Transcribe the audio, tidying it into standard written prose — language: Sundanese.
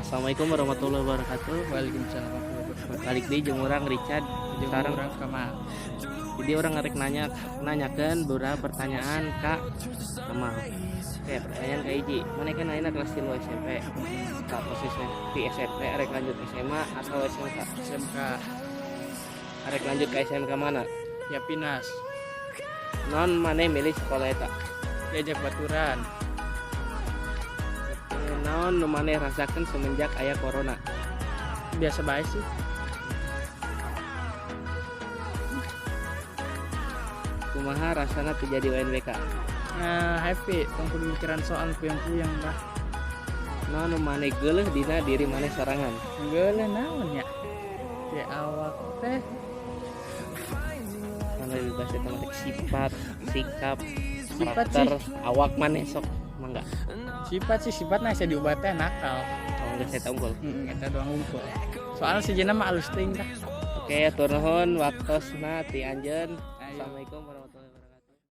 Assalamualaikum warahmatullahi wabarakatuh. Waalaikumsalam warahmatullahi wabarakatuh. Balik deui jeung urang Richard. Jeung Sekarang urang Kamal. Jadi urang ngarek nanya, nanyakeun beberapa pertanyaan ka Kamal. Oke, pertanyaan ka hiji. Maneh kan ayeuna kelas 3 SMP? Ka posisi di SMP arek lanjut SMA atau SMK? SMK. Arek lanjut ke SMK mana? Ya Pinas. Naon maneh milih sekolah eta? Diajak baturan. Oke, naon nu maneh rasakeun semenjak aya corona? Biasa bae sih. Kumaha rasana teu jadi UNBK? Nah, happy, tong kudu mikiran soal puyeng-puyeng lah. Naon nu maneh geuleuh dina diri maneh sorangan? Geuleuh naon ya? Di awak teh. Mana bebas eta mah, sifat, sikap, Sifat karakter, sih. Awak maneh sok mangga. Sifat sih, sifat nah saya diubat teh nakal. Oh, geus eta unggul. Heeh, eta doang unggul. Soalnya sejenna mah alus teuing tah. Oke, atur nuhun waktosna ti anjeun. Ayo. Assalamualaikum warahmatullahi wabarakatuh.